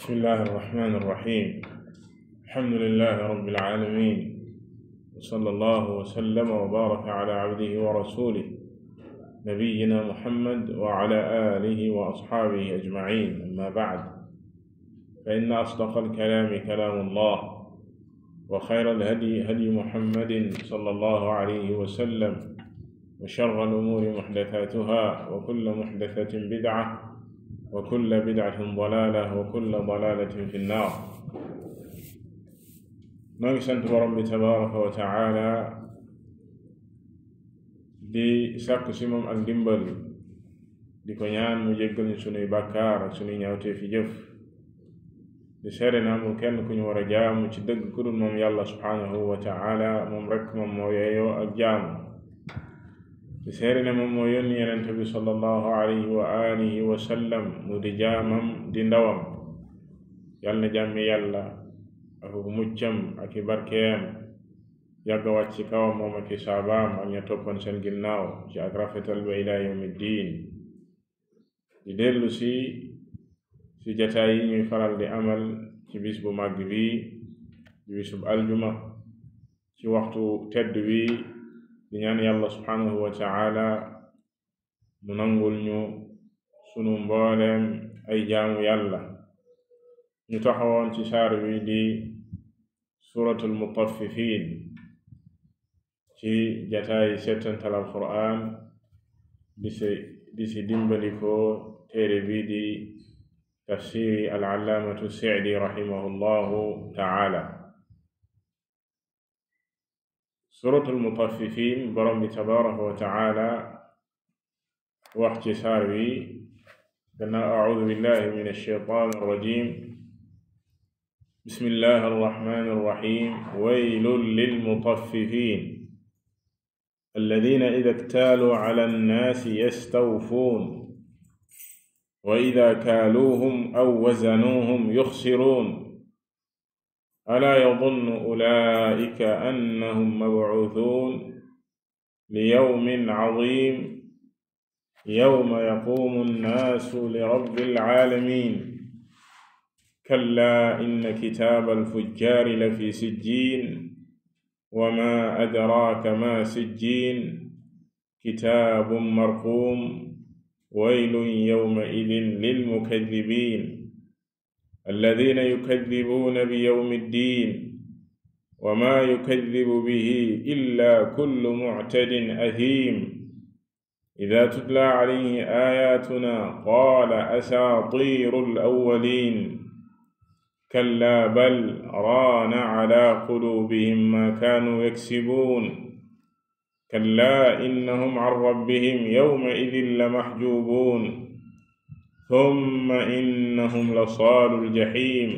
بسم الله الرحمن الرحيم. الحمد لله رب العالمين، وصلى الله وسلم وبارك على عبده ورسوله نبينا محمد وعلى آله وأصحابه أجمعين. أما بعد، فإن أصدق الكلام كلام الله، وخير الهدي هدي محمد صلى الله عليه وسلم، وشر الأمور محدثاتها، وكل محدثة بدعة، وكل بدعة ضلالة، وكل ضلالة في النار. ngi sant borom bi tabaraka wa taala di sàkku si moom ak ndimbal, di ko ñaan mu jéggal ñu sunuy bàkkaar ak sunuy ñaawtee fi jëf, di seede na amul kenn ku ñu war a jaamu ci dëgg ku dul moom yàlla subhaanahu wa taala. moom rek moom moo yeeyoo ak jaamu. di seede ne moom moo yónni Yonent bi sallallahu alayhi wa alihi wa sallam mu di jaamam di ndawam. yàlla na jàmmi yàlla ak muccam ak i barkeem yàgg wàcc ci kawam moom ak i saabaam ak ña toppoon seen ginnaaw ci ak rafetal ba ilaa yawmi diin. di dellu si jataay yi ñuy faral di amal ci bis bu màgg bi di bisub aljuma ci waxtu tedd wi, di ñaan yàlla subhaanahu wa taala mu nangul ñu sunu mbooleem ay jaamu yàlla. ñu taxawoon ci saar wi di suratul mutaffifin ci jataay settantal alquran, di si dimbalikoo téere bi di tafsiri al-allaamatu Sa'di rahimahullahu taala. suratul mutaffifin, borom bi tabaraka wa taala wax ci saar wi gannaaw a'uudu billahi min ash-shaytaani ar-rajiim, bismillahi arrahmani irrahim, waylun lilmutaffifin alladina ida ktaaluu ala annaasi yastawfuun wa ida kaaluuhum aw wazanuuhum yuxsiruun alaa yadunnu ulaa'ika annahum mabcuusuun liyawmin caziim yawma yaquumu nnaasu lirabbil caalamiin kallaa inna kitaabal fujjaari lafii sijjiin wa maa adraaka maa sijjiin kitaabun marquum waylun yawma'idin lilmukazzibiin alladiina yukazzibuuna biyawmi ddiin wa maa yukazzibu bihi illaa kullu muctadin athiim idaa tutlaa calayhi aayaatunaa qaala asaatiirul awwaliin kallaa bal raana calaa quluubihim maa kaanuu yaksibuun kallaa innahum can rabbihim yawmaidin lamaxjuubuun thumma innahum lasaalul jaxiim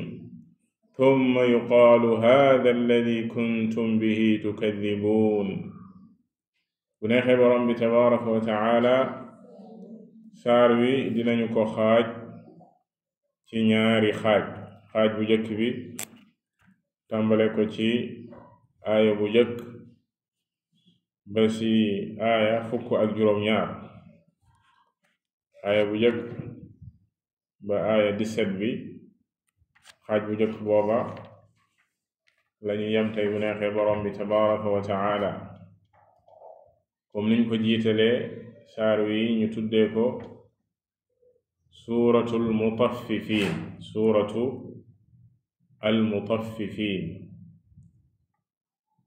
thumma yuqaalu haadha alladii kuntum bihi tukaddibuun. bu neexee Boroom bi tabaaraka wa taala, saar wi dinañu ko xaaj ci ñaari xaaj bu jëkk bi tàmbale ko ci aaya bu jëkk ba ci aaya fukk ak juróom-ñaar. aaya bu jëkk ba aaya 17 bi, xaaj bu jëkk booba lañu yem tey bu neexee Boroom bi tabaraka wa taala. comme niñ ko jiitalee, saar wi ñu tuddee ko suuratul mutaffifin, suuratu almutaffifin.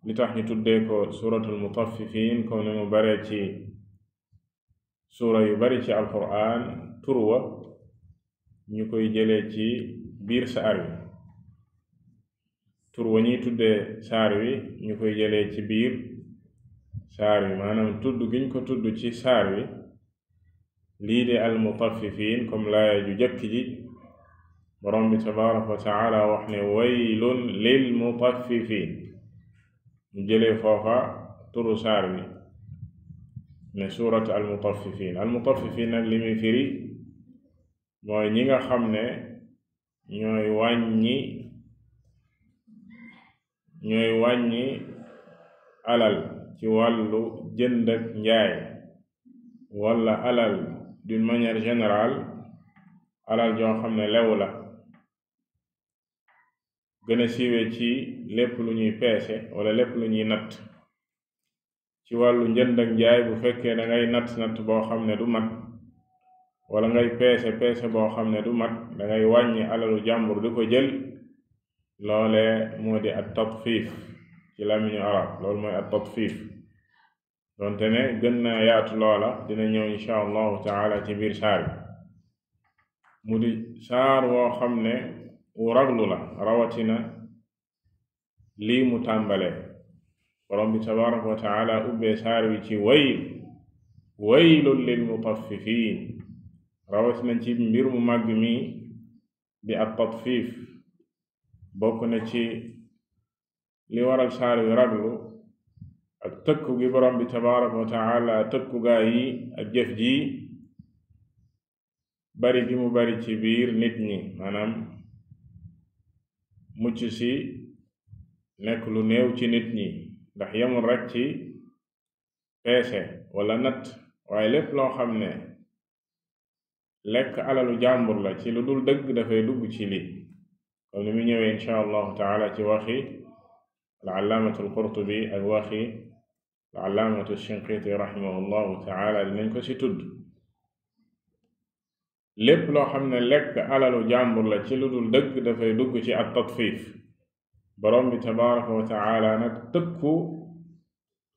li tax ñu tuddee ko suuratul mutaffifin comme ni mu bare ci suura yu bari ci alquran, turwa ñu koy jëlee ci biir saar wi. turwa ñuy tuddee saar wi ñu koy jëlee ci biir saar wi, maanaam tudd giñ ko tudd ci saar wi lii de almutaffifin, comme laaya ju jëkk ji borom bi tabaraka wa taala wax ne waylun lilmutaffifin, ñu jëlee foofa turu saar wi ne suurat almutaffifin. almutaffifin nag li muy firi mooy ñi nga xam ne ñooy wàññi alal ci wàllu jënd ak njaay, wala alal d'une manière générale, alal joo xam ne lew la gën a siiwe ci lépp lu ñuy peese wala lépp lu ñuy natt ci wàllu njënd ak njaay. bu fekkee da ngay natt boo xam ne du mat wala ngay peese boo xam ne du mat dangay wàññi alalu jàmbur di ko jël, loole moo di at tatfiif ci làmmiñu arab. loolu mooy at tatfiif, donte ne gën naa yaatu loola dina ñëw insha allahu taala ci biir saar bi. mu di saar woo xam ne wu raglu la, rawatina lii mu tàmbale. borom bi tabaraka wa taala ubbee saar wi ci waylun lil mutaffifiin, rawatina ci mbir mu màgg mi di at tatfiif. bokk na ci li waral saar wi raglu ak tëkku gi borom bi tabaraka wa taala tëkku gaa yi ak jëf ji bari gi mu bari ci biir nit ñi, maanaam mucc si nekk lu néew ci nit ñi, ndax yemul rek ci peese wala natt, waaye lépp loo xam ne lekk alalu jàmbur la ci lu dul dëgg dafay dugg ci lii. comme ni mu ñëwee insha allahu taala ci waxi al-allaamatu al-Qurtubi ak waxi al-allaamatu al-Shinqiti rahimahullahu taala dinañ ko ci tudd. lépp loo xam ne lekk alalu jàmbur la ci lu dul dëgg dafay dugg ci at tatfiif. borom bi tabaraka wa taala nag tëkku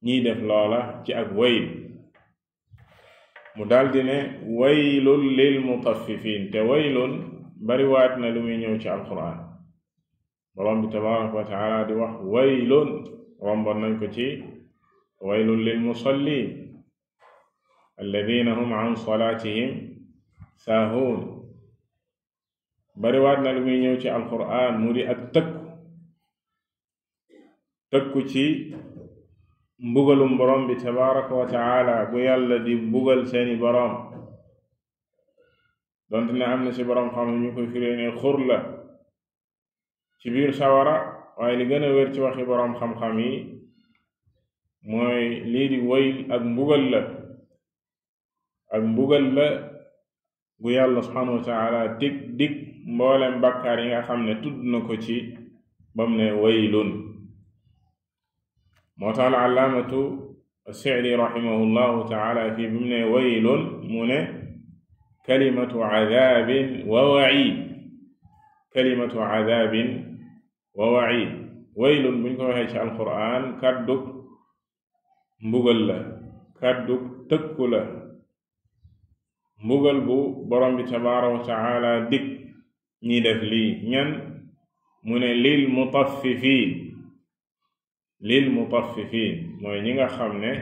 ñiy def loola ci ak wayl, mu daldi ne waylun lil mutaffifiin. te waylun bariwaat na lu muy ñëw ci alquran. borom bi tabaraka wa taala di wax waylun, romboon nañ ko ci waylun lil musallin alladina hum an salatihim saahuun. bariwaat na lu muy ñëw ci alquran mu di ak tëkku ci mbugalum borom bi tabaraka wa taala bu yàlla di mbugal seeni borom, donte ne am na ci borom xam ñu koy firee ne xur la ci biir sawara, waaye li gën a wér ci waxi borom xam-xam yi mooy lii di wayl ak mbugal la gu yàlla subhanahu wa taala dig mboolem bakkaar yi nga xam ne tudd na ko ci bam ne waylun. moo tax al-allaamatu as-Sa'di rahimahullahu taala fii bi mu ne waylun mu ne kalimatu adaabin wa waciid, kalimatu adaabin wa waciid. waylun buñ ko waxee ci alquran kàddug mbugal la, kàddug tëkku la, mbugal bu borom bi tabaaraka wa taala dig ñi def lii. ñan mu ne lil mutaffifiin mooy ñi nga xam ne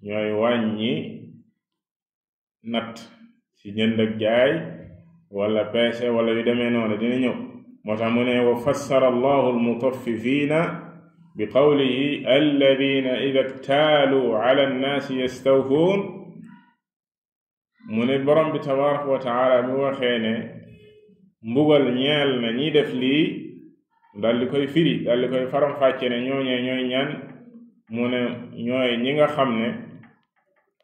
ñooy wàññi natt ci jënd ak jaay wala peese wala yu demee noonu dina ñëw. moo tax mu ne wa fassara allahu almutaffifiina bi qawlihi alladina ida ktaaluu ala annaasi yastawfuun. mu ne borom bi tabaraka wa taala mi waxee ne mbugal ñeel na ñi def lii dal di koy firi, dal di koy faram-fàcce ne ñooñee ñooy ñan. mu ne ñooy ñi nga xam ne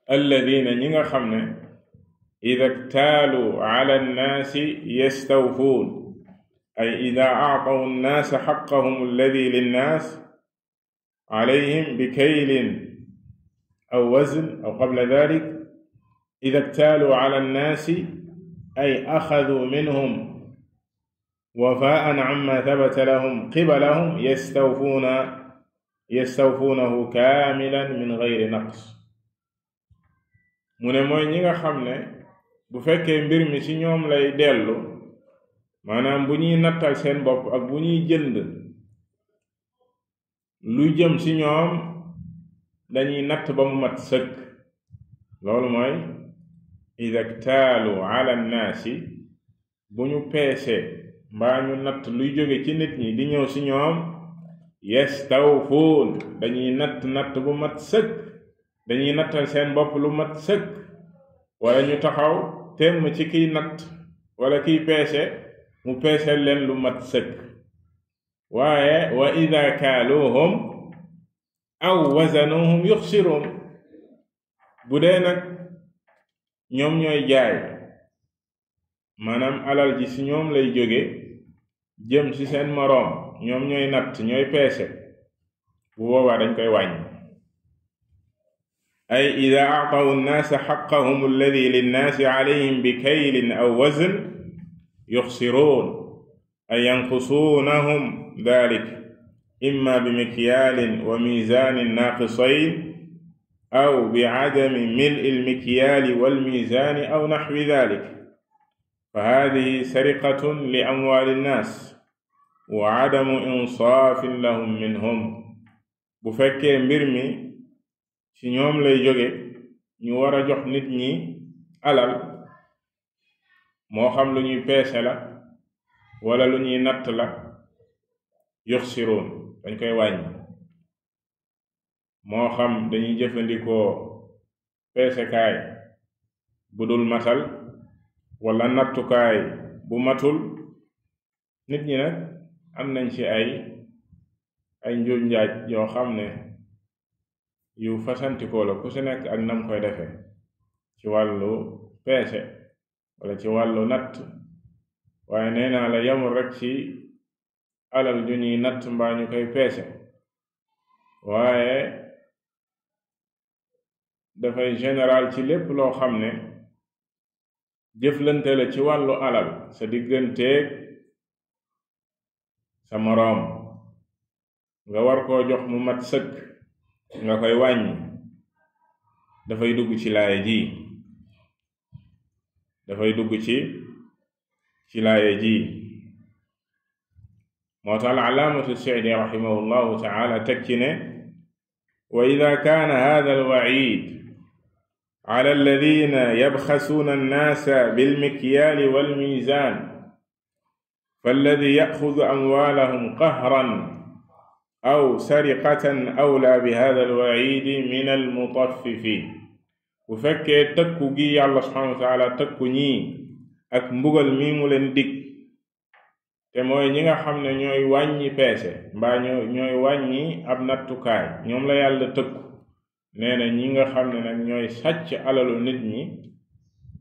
alladina ñi nga xam ne ida ktaaluu ala annaasi yastawfuun, ay ida aatawu annaasa xaqahum alladi linnaas alayhim bi kaylin aw wazn aw qabla dalik. ida ktaaluu ala annaasi ay axaduu minhum wafaan amma tabata lahum qibalahum yastawfuunahu kaamilan min gayri naqs. mu ne mooy ñi nga xam ne bu fekkee mbir mi ci ñoom lay dellu, maanaam bu ñuy nattal seen bopp ak bu ñuy jënd lu jëm ci ñoom dañuy natt ba mu mat sëkk. loolu mooy ida ktaalu ala nnaasi, bu ñu peese mbaa ñu natt luy jóge ci nit ñi di ñëw ci ñoom, yastawfuun dañuy natt bu mat sëkk, dañuy nattal seen bopp lu mat sëkk. wala ñu taxaw temm ci kiy natt wala kiy peese mu peeseel leen lu mat sëkk. waaye wa ida kaaluuhum aw wazanuhum yuxsiruun, bu dee nag ñoom ñooy jaay, maanaam alal ji ci ñoom lay jóge, jëm ci seen moroom ñoom ñooy natt ñooy peese bu boobaa dañ koy wàññi ay ida aatawu nnaasa xaqahum alladi linnaasi calayhim bi kaylin aw wazn yuxsiruun ay yanqusuunahum dalik imma bi mikyaalin wa miizaanin naaqisayn aw bi cadami mil'i lmikyaali walmiizaani aw naxwi dalik fa haadihi sariqatun li amwaali nnaas wa cadamu insaafin lahum minhum bu fekkee mbir mi ci ñoom lay jóge ñu war a jox nit ñi alal moo xam lu ñuy peese la wala lu ñuy natt la yuxsiruun dañ koy wàññi moo xam dañuy jëfandikoo peesekaay bu dul matal wala nattukaay bu matul nit ñi nag am nañ ci ay njuuj njaaj yoo xam ne yu fasantikoo la ku ci nekk ak nam koy defee ci wàllu peese wala ci wàllu natt waaye nee naa la yamul rek ci alal ju ñuy natt mbaa ñu koy peese waaye dafay général ci lépp loo xam ne jëflante la ci wàllu alal sa digganteeg sa moroom nga war koo jox mu mat sëkk nga koy wàññi dafay dugg ci laaya ji moo tax al-allaamatu Sa'di rahimahullahu ta'ala teg ci ne wa ida kaana haadha al-wa'iid ala alladhina yabxasuuna annaasa bilmikyaali walmiizaan falladhi ya'xudu amwaalahum qahran aw sariqatan awlaa bi haadha al-wa'iidi min al-mutaffifiin bu fekkee tëkku gi yàlla subhaanahu wa ta'ala tëkku ñii ak mbugal mi mu leen dig te mooy ñi nga xam ne ñooy wàññi peese mbaa ñooy wàññi ab nattukaay ñoom la yàlla tëkku nee na ñi nga xam ne nag ñooy sàcc alalu nit ñi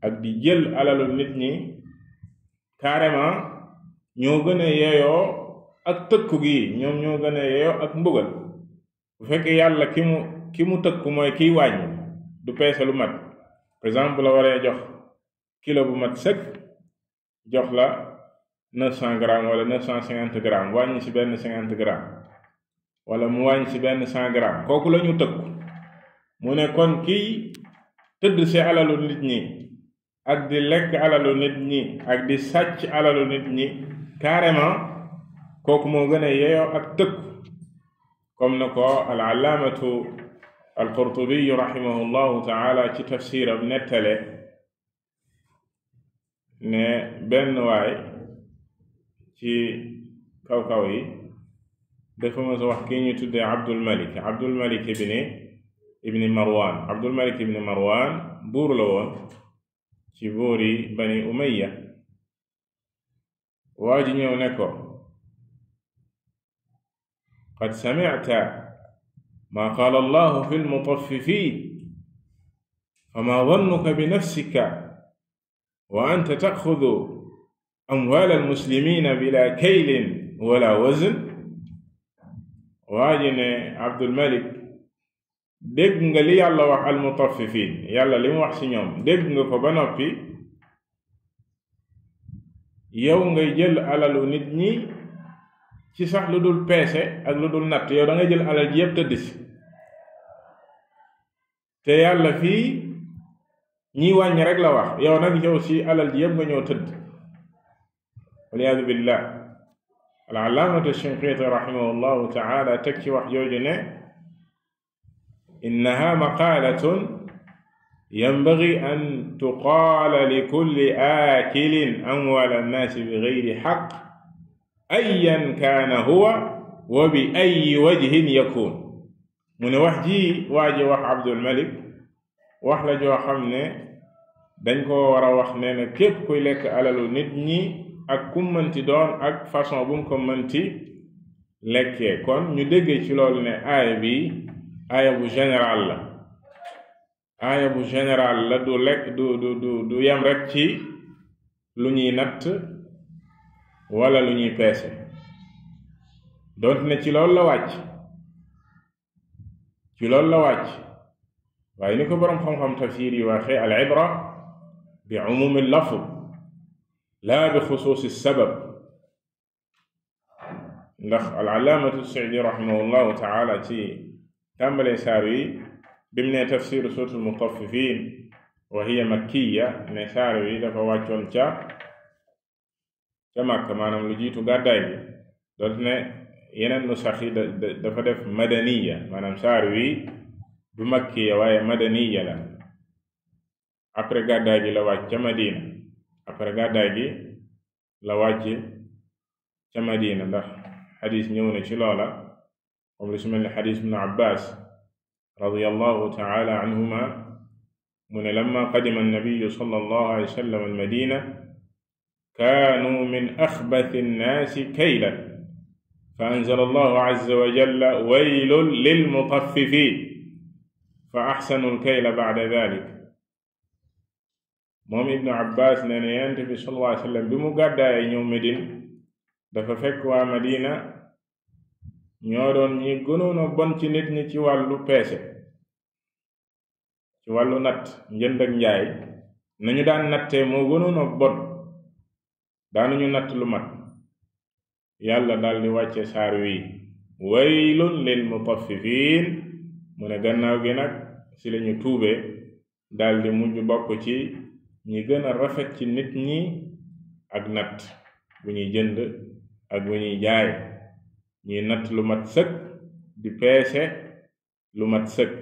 ak di jël alalu nit ñi carrément ñoo gën a yeyoo ak tëkku gi ñoom ñoo gën a yeyoo ak mbugal bu fekkee yàlla ki mu tëkku mooy kiy wàññi du peese lu mat par exemple la waree jox kilo bu mat sëkk jox la 900 grammes wala 950 grammes wàññi ci benn 50 grammes wala mu wàññi ci benn 100 grammes kooku la ñu tëkku mu ne kon kiy tëdd ci alalu nit ñi ak di lekk alalu nit ñi ak di sàcc alalu nit ñi carrément kooku moo gën a yeyoo ak tëkku comme na ko al-allaamatu al-Qurtubi rahimahullahu ta'ala ci tafsiram nettale ne benn waay ci kaw-kaw yi dafa ma sa wax kii ñu tuddee Abdul Malik ibni Marwan buur la woon ci buuri Bani Umayya waa ji ñëw ne ko qad sami'ta maa qaala Allahu fi al-mutaffifiin famaa dannuka bi nafsika wa anta ta'xudu amwaal al-muslimiina bilaa kaylin wala wazn waa ji ne Abdul Malik dégg nga li yàlla wax al-mutaffifiin yàlla li mu wax ci ñoom dégg nga ko ba noppi yow ngay jël alalu nit ñi ci sax lu dul peese ak lu dul natt yow da nga jël alal ji yépp tëdd ci te yàlla fii ñiy wàññi rek la wax yow nag yow ci alal ji yépp nga ñëw tëdd waliyaadu billah al-allaamatu Shinqiiti rahimahullahu ta'ala teg ci wax jooju ne innaha maqaalatun yanbaghi an tuqaala li kulli aakilin amwaala annaasi bi ghayri haqq ayyan kaana huwa wa bi ayyi wajhin yakun mu ne wax ji waa ji wax Abdul Malik wax la joo xam ne dañ ko war a wax ne ne képp kuy lekk alalu nit ñi ak kum mënti doon ak façon bu mu ko mënti lekkee kon ñu déggee ci loolu ne aaya bi aaya bu général la du lekk du yem rek ci lu ñuy natt wala lu ñuy peese doonte ne ci loolu la wàcc waaye ni ko boroom xam-xam tafsiir yi waxee al ibra bi umumi lafz laa bi xusuusi sabab ndax al allaamatu Sa'di rahimahullahu taala ci tàmbalee saar yi bim ne tafsiru suuratul mutaffifiin wa hiya makkiya ne saar yi dafa wàccoon ca Makka maanaam lu jiitu gàddaay bi doonte ne yeneen nu sax yi dafa def madaniya maanaam saar wi du makkiya waaye madaniya la après gàddaay gi la wàcc ca Madina ndax xadis ñëw na ci loola comme lu su mel ne xadis ibnu Abbas radiyallahu taala anhuma mu ne lamma qadima annabiyu sallallahu alayhi wa sallam almadina kaanu min axbathi nnaasi kaylan fa anzala allahu azza wa jalla waylun lilmutaffifin fa axsanu alkayla bacda dalik moom ibnu Abbas nee na Yonent bi sallallahu alayhi wa sallam bi mu gàddaay ñëw Medine dafa fekk waa Madina ñoo doon ñi gënoon a bon ci nit ñi ci wàllu peese ci wàllu natt njënd ak njaay nañu daan nattee moo gënoon a bon daanuñu natt lu mat yàlla daldi wàcce saar wi waylun lil mutaffifiin mu ne gannaaw gi nag ci lañu tuube daldi mujj bokk ci ñi gën a rafet ci nit ñi ak natt bu ñuy jënd ak bu ñuy jaay ñi natt lu mat sëkk di peese lu mat sëkk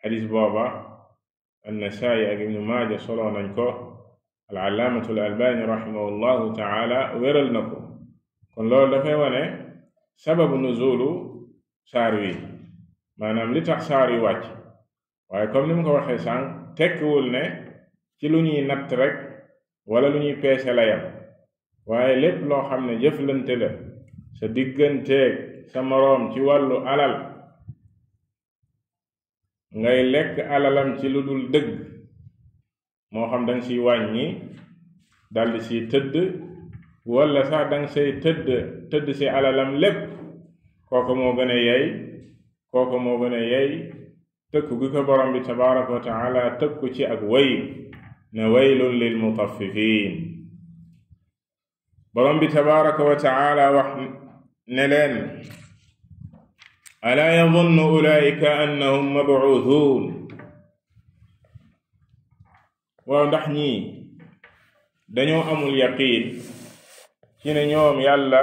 xadis booba an-Nasaa'i ak Ibnu Maaja soloo nañ ko al-allaamatu al-Albaani rahimahullahu taala wéral na ko kon loolu dafay wane sababu nuzulu saar wi maanaam li tax saar wi wàcc waaye comme ni mu ko waxee sànq tekkiwul ne ci lu ñuy natt rek wala lu ñuy peese la yam waaye lépp loo xam ne jëflante la sa digganteeg sa moroom ci wàllu alal ngay lekk alalam ci lu dul dëgg moo xam danga siy wàññi daldi siy tëdd wala sax danga say tëdd si alalam lépp kooku moo gën a yey tëkku gi ko borom bi tabaraka wa taala tëkku ci ak wayl ne waylun lil mutaffifiin borom bi tabaraka wa taala wax ne leen alaa yadunnu ulaa'ika annahum mab'uuthun waaw ndax ñii dañoo amul yaqiin ci ne ñoom yàlla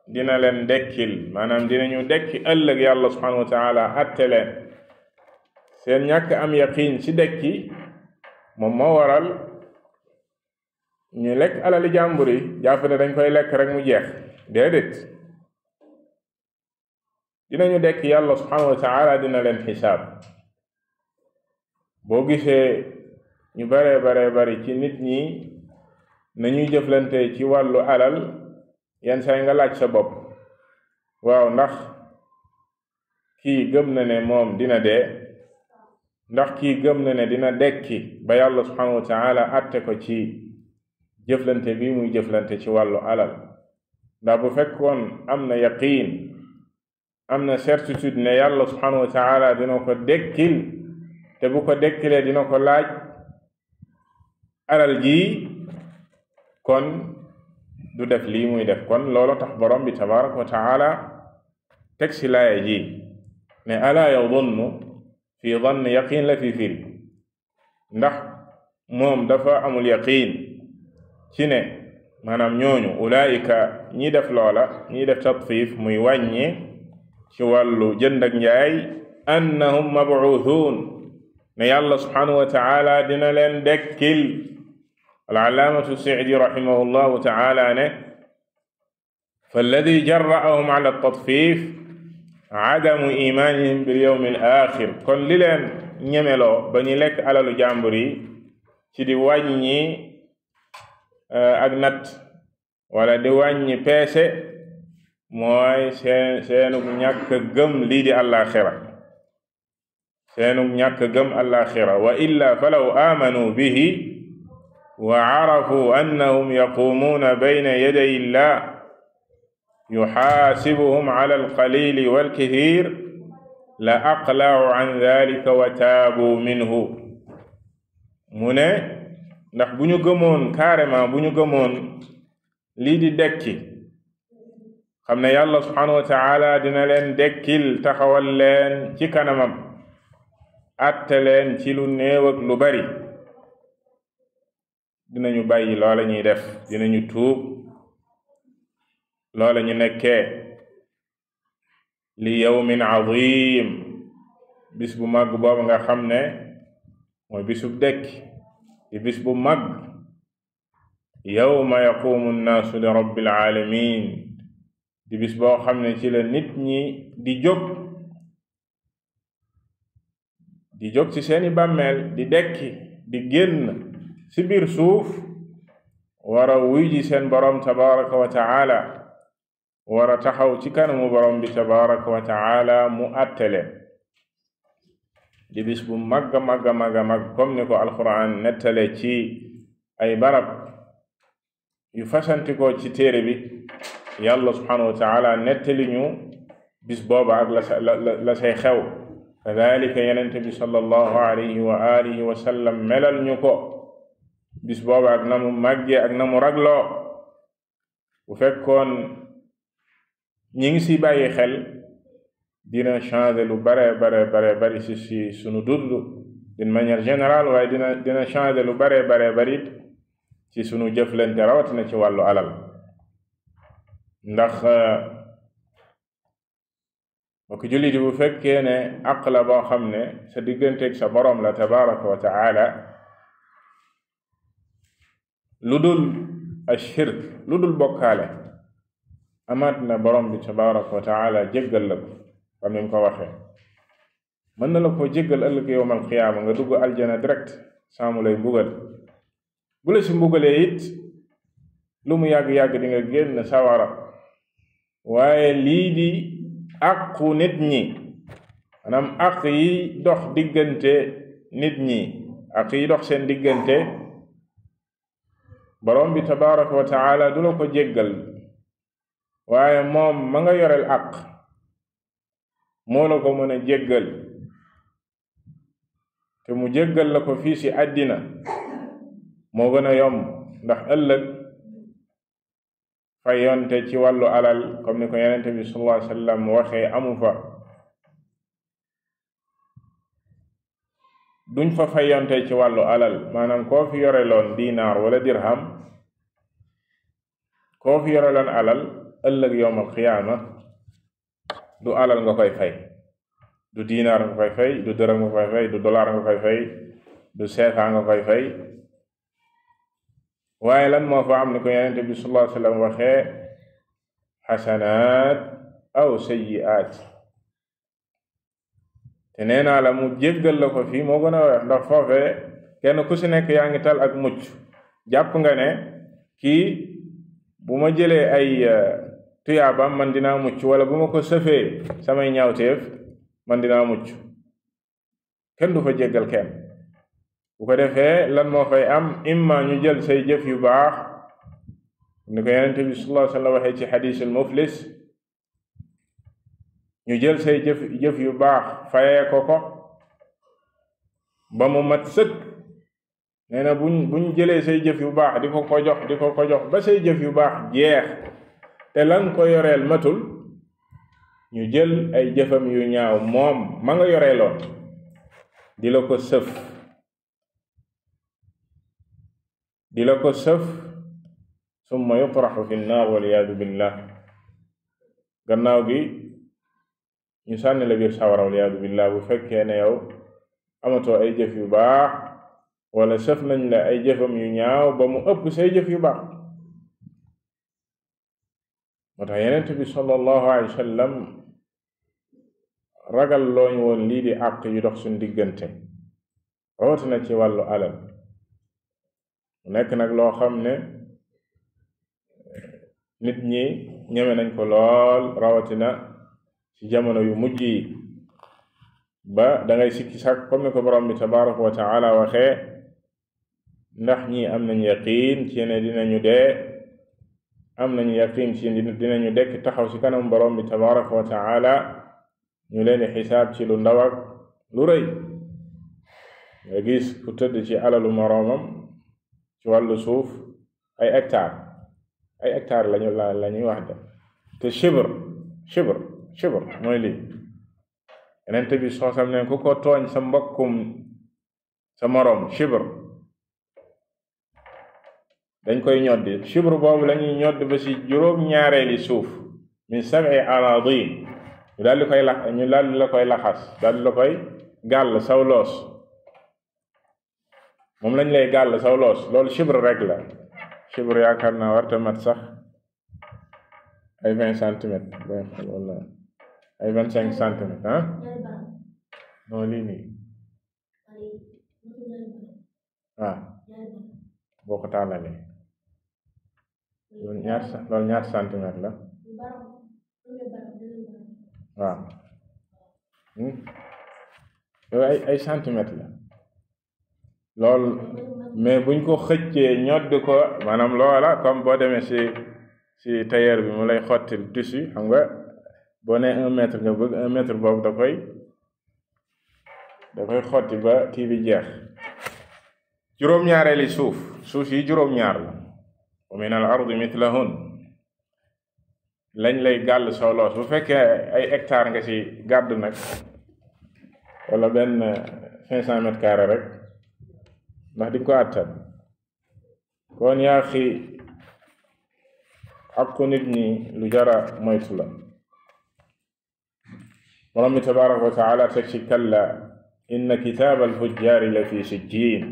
dina leen dekkil maanaam dinañu dekki ëllëg yàlla subhanahu wa taala atte leen seen ñàkk am yaqiin ci dekki moom moo waral ñu lekk alali jàmbur yi jàpp ne dañ koy lekk rek mu jeex déedéet dinañu dekk yàlla subhanahu wa taala dina leen xisaab boo gisee ñu bare bari ci nit ñi nañuy jëflante ci wàllu alal yenn saa nga laaj sa bopp waaw ndax kii gëm na ne moom dina dee ndax kii gëm na ne dina dekki ba yàlla subhanahu wa taala atte ko ci jëflante bi muy jëflante ci wàllu alal ndax bu fekkoon am na yaqiin am na certitude ne yàlla subhanahu wa taala dina ko dekkil te bu ko dekkilee dina ko laaj alal ji kon du def lii muy def kon loolu tax borom bi tabaraka wa taala teg si laaya ji ne alaa yadunnu fi dann yaqiin la fi firi ndax moom dafa amul yaqiin ci ne maanaam ñooñu ulaayika ñi def loola ñi def tatfiif muy wàññi ci wàllu jënd ak njaay annahum mab'uuthun ne yàlla subhanahu wa taala dina leen dekkil al-allaamatu Sa'di rahimahullahu taala ne falladi jarra'ahum ala at-tatfiif adamu imaanihim bil yawmi al-aaxir kon li leen ñemeloo ba ñu lekk alalu jàmbur yi ci di wàññi ak natt wala di wàññi peese mooy seenug ñàkk gëm lii di àllaaxira seenug ñàkk gëm àllaaxira wa illa falaw aamanu bihi wa carafuu annahum yaquumuuna bayna yaday illah yuxaasibuhum cala alqalili walkathir la aqla'u can dalika wa taabuu minhu. mu ne ndax bu ñu gëmoon carrément bu ñu gëmoon lii di dekki xam ne yàlla subhanahu wa taala dina leen dekkil taxawal leen ci kanamam atte leen ci lu néew ak lu bari, dinañu bàyyi loola ñuy def, dinañu tuub loola ñu nekkee. li yawmin azim, bis bu màgg boobu nga xam ne mooy bisub dekki di bis bu màgg. yawma yaqumu nnaasu li rabbil alamin, di bis boo xam ne ci la nit ñi di jóg ci seeni bàmmeel, di dekki, di génn ci biir suuf, war a wuy ji seen boroom tabaraka wa taala, war a taxaw ci kanamu boroom bi tabaraka wa taala mu àttele. di bis bu màgg màgg màgg màgg comme ni ko alquran nettale ci ay barab yu fasantikoo ci téere bi. yàlla subhanahu wa taala nettali ñu bis booba ak la say xew. kadalika yenente bi sallallahu alayhi wa alihi wa sallam melal ñu ko bis booba ak na mu màggee ak na mu ragloo. bu fekkoon ñi ngi si bàyyi xel dina changer lu bare bari si sunu dund d'une manière générale, waaye dina changer lu bare bari ci sunu jëflante rawatina ci wàllu alal. ndax bokk jullit bu fekkee ne àq la boo xam ne sa digganteeg sa boroom la tabaraka wa taala, lu dul ashirk, lu dul bokkaale, amaat na boroom bi tabaraka wa taala jéggal la ko comme ni mu ko waxee. mën na la ko jéggal ëllëg yowmal qiyaama nga dugg aljana direct saamu lay mbugal. bu la si mbugalee it lu mu yàgg-yàgg di nga génn sawara. waaye lii di àqu nit ñi, maanaam àq yi dox diggante nit ñi, àq yi dox seen diggante, borom bi tabaraka wa taala du la ko jéggal. waaye moom ma nga yoreel àq moo la ko mën a jéggal, te mu jéggal la ko fii si àddina moo gën a yomb. ndax ëllëg fayonte ci wàllu alal comme ni ko yenente bi sallallahu alayhi wa sallam waxee amu fa. duñ fa fayonte ci wàllu alal, maanaam koo fi yoreloon dinaar wala dirham, koo fi yoreloon alal, ëllëg yawmal qiyaama du alal nga koy fay, du dinaar nga koy fay, du dërëm nga koy fay, du dollar nga koy fay, du seefa nga koy fay. waaye lan moo fa am ni ko yenente bi sallallahu alayhi wa sallam waxee, xasanaat aw sayyi'aat. te nee naa la mu jéggal la ko fii moo gën a weex, ndax foofee kenn ku si nekk yaa ngi tal ak mucc. jàpp nga ne kii bu ma jëlee ay tuyaabam man dinaa mucc, wala bu ma ko sëfee samay ñaawteef man dinaa mucc. kenn du fa jéggal kenn. bu ko defee lan moo fay am, imma ñu jël say jëf yu baax ni ko yenente bi sallallahu alayhi wa sallam waxee ci xadiisul muflis, ñu jël say jëf yu baax fayee ko ba mu mat sëkk. nee na buñ jëlee say jëf yu baax di ko ko jox ba say jëf yu baax jeex te lan ko yoreel matul, ñu jël ay jëfam yu ñaaw moom ma nga yoreeloon di la ko sëf summa yutraxu fi nnaar waliyaadu billah. gannaaw gi ñu sànni la biir sawara waliyaadu billah. bu fekkee ne yow amatoo ay jëf yu baax, wala sëf nañ la ay jëfam yu ñaaw ba mu ëpp say jëf yu baax. moo tax Yonent bi sallallahu alayhi wa sallam ragal looñu woon lii di àq yu dox suñ diggante, rawatina ci wàllu alal. mu nekk nag loo xam ne nit ñi ñeme nañ ko lool, rawatina ci jamono yu mujj yi, ba da ngay sikki sàkk comme ni ko borom bi tabaraka wa taala waxee, ndax ñi am nañ yaqiin ci ne dinañu dee am nañu yaqiin ci dinañu dekk taxaw ci kanam borom bi tabaraka wa taala ñu leen di xisaab ci lu ndaw ak lu rëy nga gis ku tëdd ci alalu moroomam ci wàllu suuf ay hectare lañuy wax de te shibr mooy lii yenente bi soosam ne ku ko tooñ sa mbokkum sa moroom shibr dañ koy ñoddi shibr boobu lañuy ñoddi ba ci juróom-ñaareeli suuf min 7 aradin ñu daldi la koy laxas daldi la koy gàll saw loos moom lañ lay gàll saw loos loolu shibr rek la shibr yaakaar naa warta mat sax ay 20 centimètres wala ay 25 centimètres non lii nii boo ko tàllalee loolu ñaar centimètres la loolu ay centimètres la loolu mais buñ ko xëccee ñodd ko maanaam loola comme boo demee ci tailleur bi mu lay xottil tissu xam nga boo nee 1 mètre nga bëgg 1 mètre boobu da koy xotti ba kii bi jeex juróom-ñaareeli suuf yi juróom-ñaar la wa min al ardi mithlahun lañ lay gàll soo loos bu fekkee ay hectare nga ci gàdd nag wala benn 500 mètres carrés rek ndax di ko àttan kon yaa xi aqu nit ñi lu jara moytu la borom bi tabaraka wa taala teg ci kalla inna kitaaba alfujjaari la fi sijjiin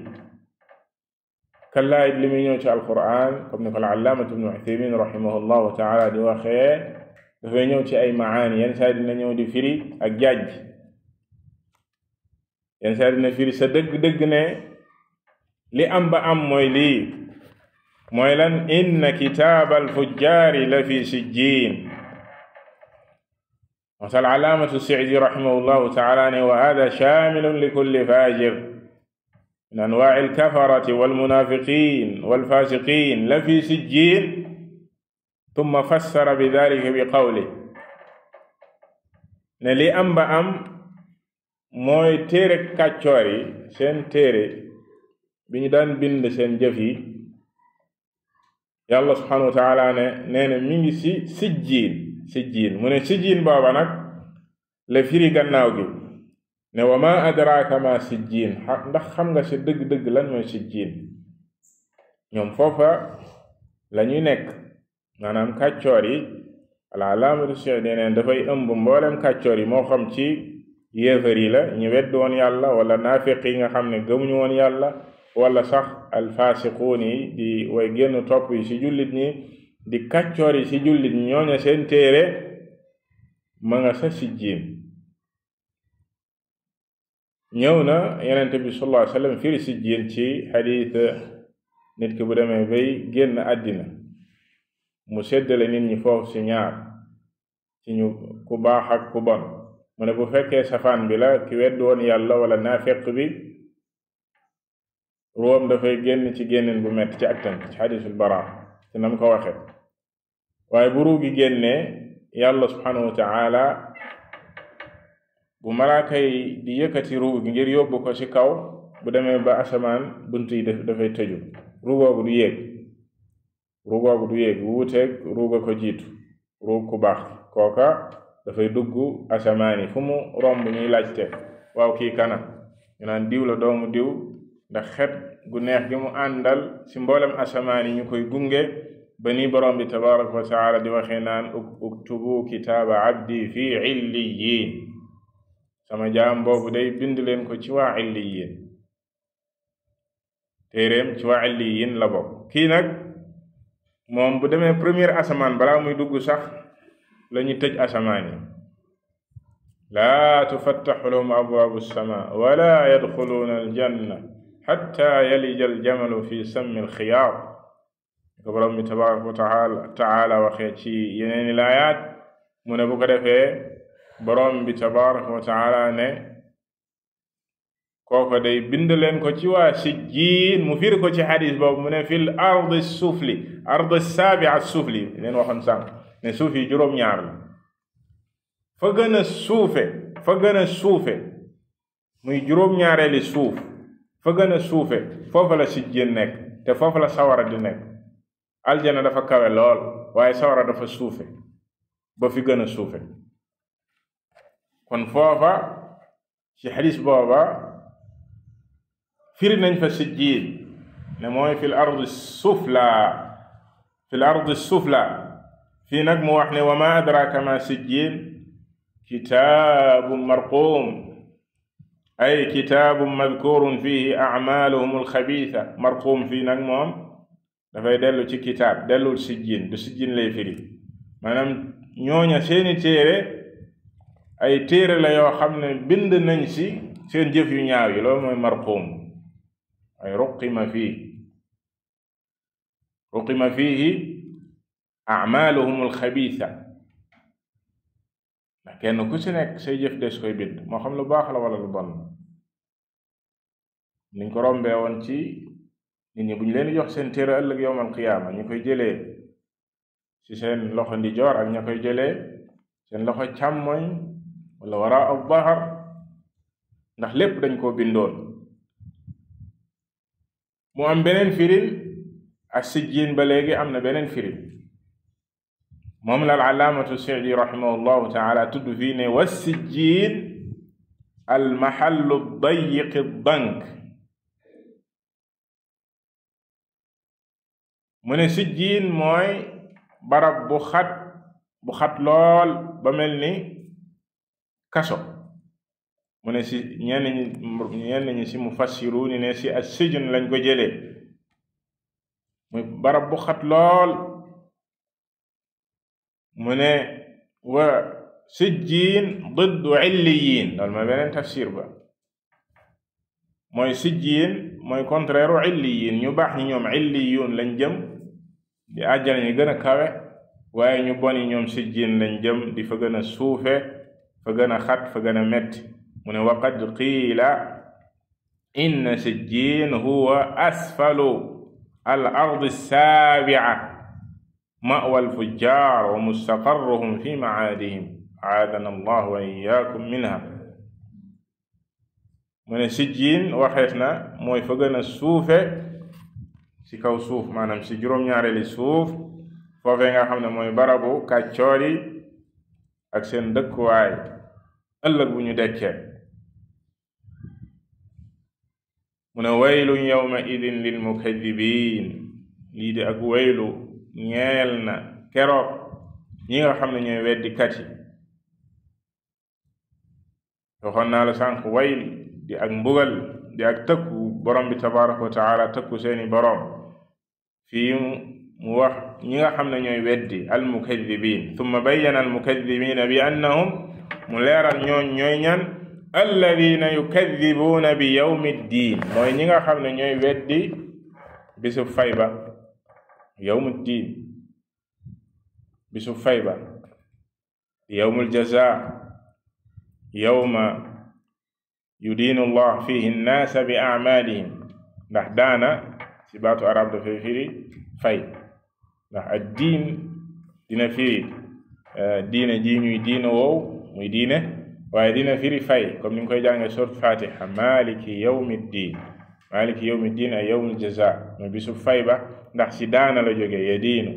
kallaa it li muy ñëw ci alquran comme ni ko al-allaamatu ibnu Uthaymin rahimahullahu taala di waxee dafay ñëw ci ay maani yenn saa dina ñëw di firi ak jaaj yenn saa dina firi sa dëgg-dëgg ne li am ba am mooy lii mooy lan inna kitaaba alfujjaari la fi sijjiin wasal alaamatu Sicdi rahimahullahu taala ne wa hada shaamilun li kulli faajir min anwaaci alkafarati walmunaafiqiin walfaasiqiin la fi sijjiin tumma fassara bi dalika bi qawli ne li am ba am mooy téere kàccoor yi seen téere bi ñu daan bind seen jëf yi yàlla subhanahu wa taala ne nee na mi ngi ci sijjiin mu ne sijjiin booba nag la firi gannaaw gi ne wa ma adraaka ma sijjiin ndax xam nga ci dëgg-dëgg lan mooy sijjiin ñoom foofa la ñuy nekk maanaam kàccoor yi al-allaamatu Sicdi neen dafay ëmb mboolem kàccoor yi moo xam ci yéefar yi la ñu wedd woon yàlla wala naafiq yi nga xam ne gëmuñu woon yàlla wala sax alfaasiquun yi di way génn topp yi ci jullit ñi di kàccoor yi ci jullit ñi ñooña seen téere ma nga sa sijjiin ñëw na Yonent bi sallallahu alayhi wa sallam firi sijjiin ci xadiis nit ki bu demee bay génn àddina mu séddale nit ñi foofu ci ñaar ci ñu ku baax ak ku bon mu ne bu fekkee safaan bi la ki wedd woon yàlla wala naafeq bi ruwam dafay génn ci génnin bu metti ci ak tënk ci xadiisul Baraa ci nam ko waxe waaye bu ruu gi génnee yàlla subhanahu wa taala bu malaaka yi di yëkkati ruu gi ngir yóbbu ko ci kaw bu demee ba asamaan bunt yi dafay tëju ruu googu du yéeg wuuteeg ruu ga ko jiitu ruu ku baax kooka dafay dugg asamaan yi fu mu romb ñuy laajte waaw kii kana ñu naan diw la doomu diw ndax xet gu neex gi mu àndal ci mboolem asamaan yi ñu koy gunge ba ni borom bi tabaraka wa taala di waxee naan uktubu kitaaba abdi fi illiyin sama jaam boobu day bind leen ko ci waa illiyin téeréem ci waa illiyin la bokk kii nag moom bu demee première asamaan balaa muy dugg sax la ñu tëj asamaan yi laa tufattaxu lahum abwaabu sama wala yadxuluuna aljanna xatta yalija aljamalu fi sammi alxiyaat ko borom bi tabaraka wa taala waxee ci yeneeni laayaat mu ne bu ko defee borom bi tabaraka wa taala ne kooko day bind leen ko ci waa sijjiin mu firi ko ci xadis boobu mu ne fil ardi sufli ardi saabia sufli leen waxoon sànq ne suuf yi juróom-ñaar la fa gën a suufe muy juróom-ñaareeli suuf fa gën a suufe foofa la sijjiin nekk te foofa la sawara di nekk aljana dafa kawe lool waaye sawara dafa suufe ba fi gën a suufe kon foofa ci xadis booba firi nañ fa sijjiin ne mooy fil ardi sufla fii nag mu wax ne wa ma adraka ma sijjiin kitaabun marquum ay kitaabun madkurun fihi acmaaluhum alxabiisa marquum fii nag moom dafay dellu ci kitaab dellul sijjiin du sijjiin lay firi maanaam ñooña seeni téere ay téere la yoo xam ne bind nañ si seen jëf yu ñaaw yi loolu mooy marquum ay ruqima fiihi acmaaluhum alxabiisa ndax kenn ku ci nekk say jëf des koy bind moo xam lu baax la wala lu bon niñ ko rombee woon ci nit ñi bu ñu leen di jox seen téere ëllëg yowmal qiyaama ñu koy jëlee ci seen loxo ndijoor ak ña koy jëlee seen loxo càmmoñ wala wara al dahar ndax lépp dañ koo bindoon mu am beneen firin ak sijjiin ba léegi am na beneen firin moom la alaamatu Sa'di rahimahullahu taala tudd fii ne wa sijjiin al mahallu dayiq dank mu ne sijjiin mooy barab bu xat lool ba mel ni kaso mu ne si ñenn ñi si mufassiruuni ne si as-sijn lañ ko jëlee muy barab bu xat lool mu ne wa sijjiin diddu illiyin loolu mooy beneen tafsir ba mooy sijjiin mooy contraire u illiyin ñu baax ñi ñoom illiyun lañ jëm di àjjana ñi gën a kawe waaye ñu boni ñoom sijjiin lañ jëm di fa gën a suufe fa gën a xat fa gën a metti mu ne wa qad qiila inna sijjiin huwa asfalu al ardi saabia ma'wa al-fujjaar wa mustaqarruhum fi ma'aadihim aadana allahu wa iyyaakum minha mu ne sijjiin waxees na mooy fa gën a suufe ci kaw suuf maanaam ci juróom-ñaareeli suuf foofee nga xam ne mooy barabu kàccoor yi ak seen dëkkuwaay ëllëg bu ñu dekkee mu ne waylun yawma idin lil mukaddibiin lii di ak waylu ñeel na keroog ñi nga xam ne ñooy weddi kat yi waxoon naa la sànq wayl di ak mbugal di ak tëkku borom bi tabaraka wa taala tëkku seeni borom fii mu wax ñi nga xam ne ñooy weddi almukadibin thumma bayyana almukadibina bi annahum mu leeral ñooy ñan alladina yukadibuuna bi yawmi ddin mooy ñi nga xam ne ñooy weddi bisu fay ba yawmu ddin bisu fay ba yawmul jazaa yawma yudiinu allah fihi nnaasa bi acmaalihim ndax daana ci baatu arab dafay firi fay ndax ad diin dina firi diine ji ñuy diine woow muy diine waaye dina firi fay comme ni nga koy jàngee surat fatiha maliki yawmi ddin maliki yawmi ddin ay yawmul jazaa mooy bisu fay ba ndax ci daana la jógee ya diinu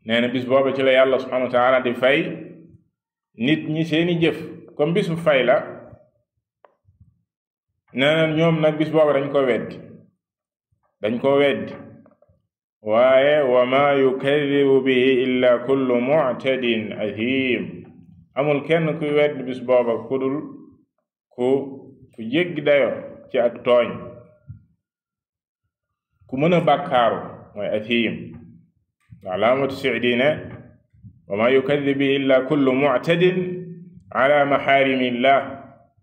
nee na bis booba ci la yàlla subhanahu wa taala di fay nit ñi seeni jëf comme bisu fay la nee na ñoom nag bis booba dañ ko weddi waaye wa ma yukadibu bihi illa kullu mu'tadin athim amul kenn kuy weddi bis booba kudul ku jéggi dayo ci ak tooñ ku mën a bàkkaaru mooy athim alaamatu Sa'di ne wa ma yukadibu bihi illa kullu mu'tadin ala maxaarimillah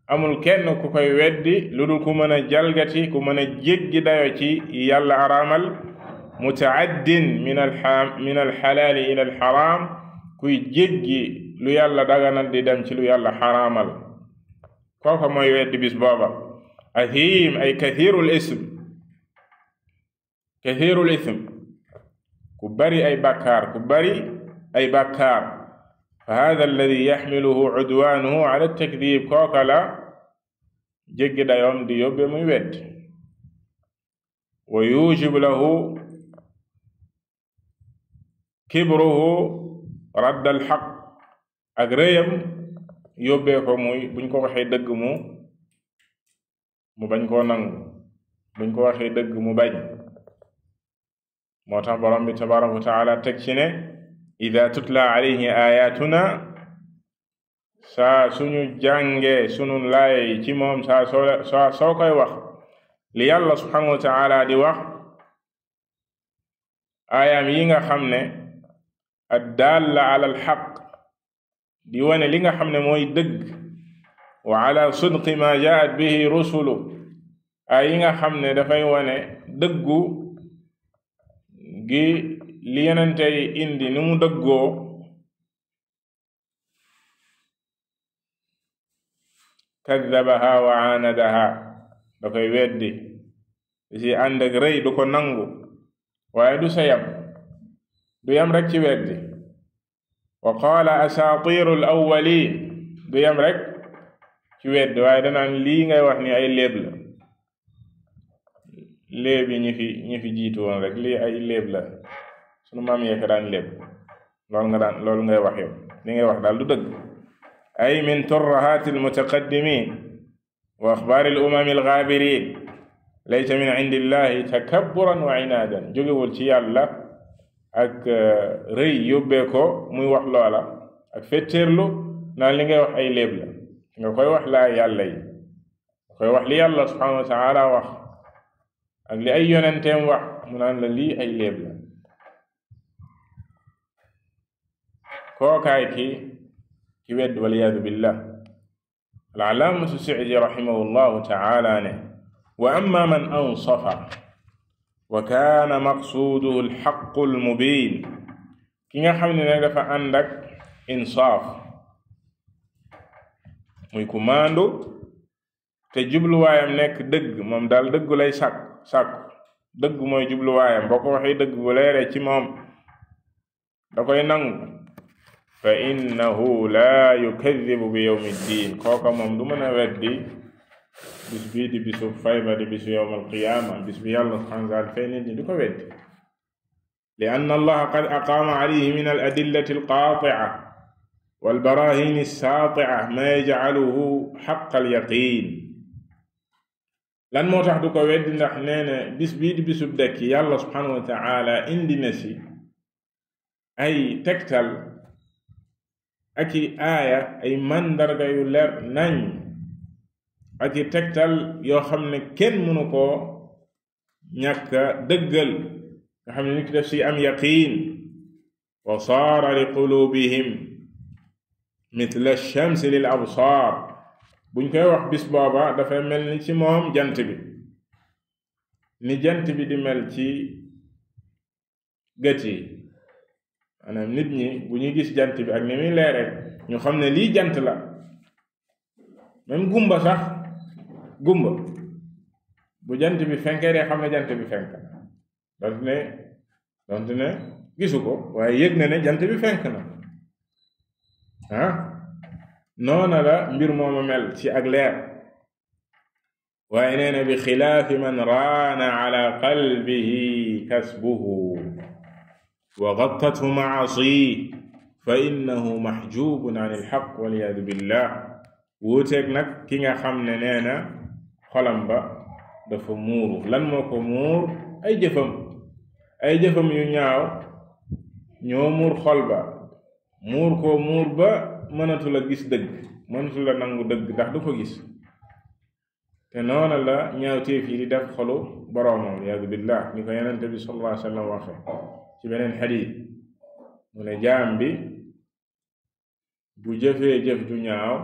amul kenn ku koy weddi lu dul ku mën a jalgati ku mën a jéggi dayo ci yàlla araamal mutaaddin min alxalaali ila alxaraam kuy jéggi lu yàlla daganal di dem ci lu yàlla xaraamal kooka mooy weddi bis booba. athim ay kathirul ism ku bari ay bàkkaar fa hada alladi yaxmiluhu udwanuhu ala takdib kooka la jéggi dayoom di yóbbe muy wedd wa yujibu lahu kibruhu radd alxaq ak réyam yóbbee ko muy buñ ko waxee dëgg mu bañ koo nangu buñ ko waxee dëgg mu bañ. moo tax borom bi tabaraka wa taala teg ci ne ida tutla alayhi ayatuna saa suñu jàngee sunu laay ci moom saa soo koy wax li yàlla subhanahu wa taala di wax aayaam yi nga xam ne addalla ala alxaq di wane li nga xam ne mooy dëgg wa ala sidqi ma jaat bihi rusulu ay yi nga xam ne dafay wane dëggu gi li yonente yi indi ni mu dëggoo kaddabaha wa aanadaha da koy weddi si ànd ak rëy du ko nangu waaye du sa yam du yam rek ci weddi wa qaala asaatiru al awwalin du yam rek ci weddi waaye danaan lii ngay wax ni ay léeb la léeb yi ñi fi jiitu woon rek lii ay léeb la sunu maam yee ko daan léeb loolu ngay wax yow li ngay wax daal du dëgg ay min turrahaati almutaqaddimin wa axbaari alumami algaabirin laysa min indi illahi takabburan wa inaadan jógewul ci yàlla ak rëy yóbbee ko muy wax loola ak fetteerlu naan li ngay wax ay léeb la nga koy wax laa yàlla yi nga koy wax li yàlla subhanahu wa taala wax ak li ay yonenteem wax mu naan la lii ay léeb la kookaay ki wedd waliyadu billah al-allaamatu Sa'di rahimahullahu taala ne wa amma man ansafa wa kaana maqsuuduhu al-haqqu al-mubiin ki nga xam ne dafa ànd ak insaaf muy ku maandu te jubluwaayam nekk dëgg moom daal dëggu lay sàkku dëgg mooy jubluwaayam boo ko waxee dëgg bu leeree ci moom da koy nangu fa innahu laa yukadibu bi yawmi ddin kooka moom du mën a weddi bis bii di bisu fay ba di bisu yawm alqiyaama bis bi yàlla subhaanahu wa taala fay nit ñi du ko weddi li anna allaha qad aqaama alayhi min al adillati alqaatia wal baraahin assaatia ma yajcaluhu xaqa alyaqiin lan moo tax du ko weddi ndax nee na bis bii di bisub dekki yàlla subhanahu wa taala indi na si ay tegtal ak i aaya ay mandarga yu leer nañ ak i tegtal yoo xam ne kenn mënu koo ñàkk dëggal nga xam ne nit ki def si am yaqiin wa saara li qulubihim mithla ash-shamsi lil absaar buñ koy wax bis booba dafay mel ni ci moom jant bi ni jant bi di mel ci gët yi maanaam nit ñi bu ñuy gis jant bi ak ni muy leere ñu xam ne lii jant la même gumba sax gumba bu jant bi fenkee dee xam ne jant bi fenk donte ne gisu ko waaye yëg na ne jant bi fenk na noona la mbir mooma mel ci ak leer waaye nee na bi xilaafi man raana ala qalbihi kasbuhu wa gattathu maasi fa innahu maxjubun an ilxaq waliyadu billah wuuteeg nag ki nga xam ne nee na xolam ba dafa muuru lan moo ko muur ay jëfam yu ñaaw ñoo muur xol ba muur ko muur ba mënatu la gis dëgg mënatu la nangu dëgg ndax du ko gis te noona la ñaawteef yi di def xolu boroomam waliyadu billah ni ko yonente bi sallallahu alayhi wa sallam waxe ci beneen xadiis mu ne jaam bi bu jëfee jëf ju ñaaw